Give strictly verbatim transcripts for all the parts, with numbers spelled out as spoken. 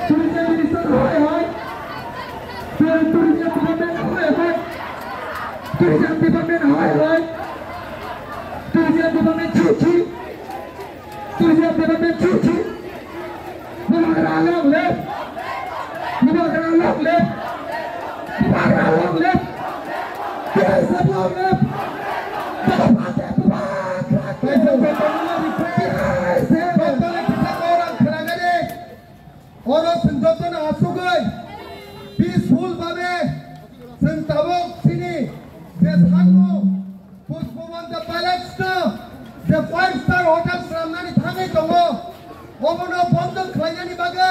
Tourism department hoi hoi. Tourism department hoi hoi. Tourism department chuchi. Tourism department chuchi. Bubagra long live. Bubagra long live. Bubagra long live. T S F long live. Bubagra long live. Oro chwng jotono asugwi peaceful babe chwng tabuk chini je sanmung Pushpabanta Palace no je five star hotel swnamnani thangwi tongo, obono bondo khlainani bagwi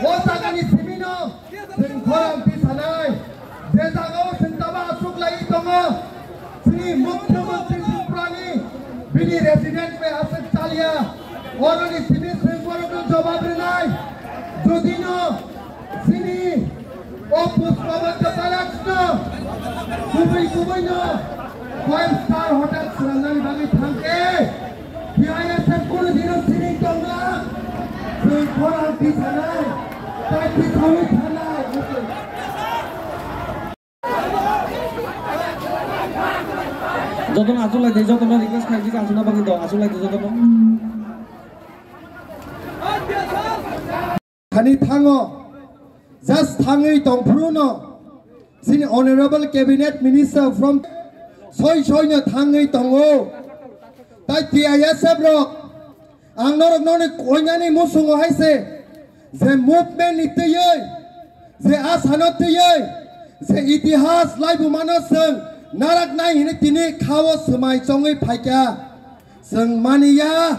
o jagani simino chwng khorang tisanai. Je jagao chwng taba asuk laiwi tongo, chini Mukhyamantri Tripurani bini resident bai aswk chaliya, oroni simi chwng borokno jobab rwnai. Jodino chini o Pushpabanta Palace no kubui kubui no five star hotel swnamnani bagwi thangkhe, T I S F kono dino sining tongna, chwng khorang tisanai, tai tisawi thanai. Jotono achuk lai di, jotono request khai di, achukna bagwi do, achuk lai di jotono. Thani thango, just thangwi tongphuru no, chini honorable cabinet minister from soi soi no thangwi tongo. Tai T I S F rok, ang norok noni koinani musungo hai se, je movement ni twiwi, je asano twiwi, je itihas laibumano chwng narak nai hini tini khao swmai chongwi phaikha. Chwng maniya,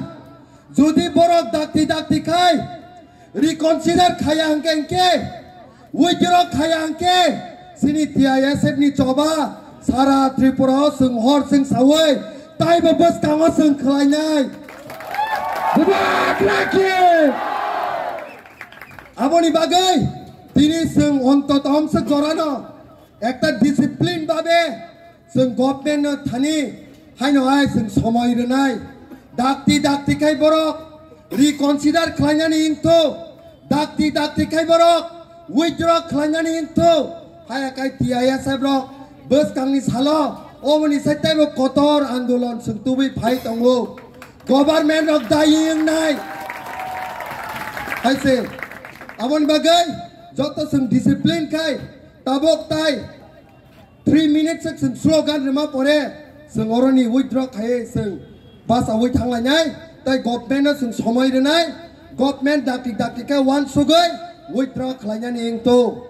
jodi borok dakti dakti khai, reconsider khaya hwnkhe, hwnkhe withdraw khaya hwnkhe, chini T I S F ni choba sara Tripura o chwng hor chwng sawi taibo bwskango chwng khlainai. Bubagra khe! Aboni bagwi tini chwng ontoto omswk jorano ekta discipline babe chwng government no thani haino hai chwng somoi rwnai. Dakti dakti khai borok reconsider khlainani wngthu, dakti dakti khai borok withdraw khlainani wngthu, haya khai T I S F rok bwskangni salo oboni sai teibo kotor andolon chwng tubui phai tongo. Government rok dai wngnai. Hai se, aboni bagwi joto chwng discipline khai tabuk tai three minutes se chwng slogan rwma pore chwng oroni withdraw khaiwi chwng bachaui thanglainai, tei government no chwng somoi rwnai, government dakti dakti khe uansugwi withdraw khlainani wngthu.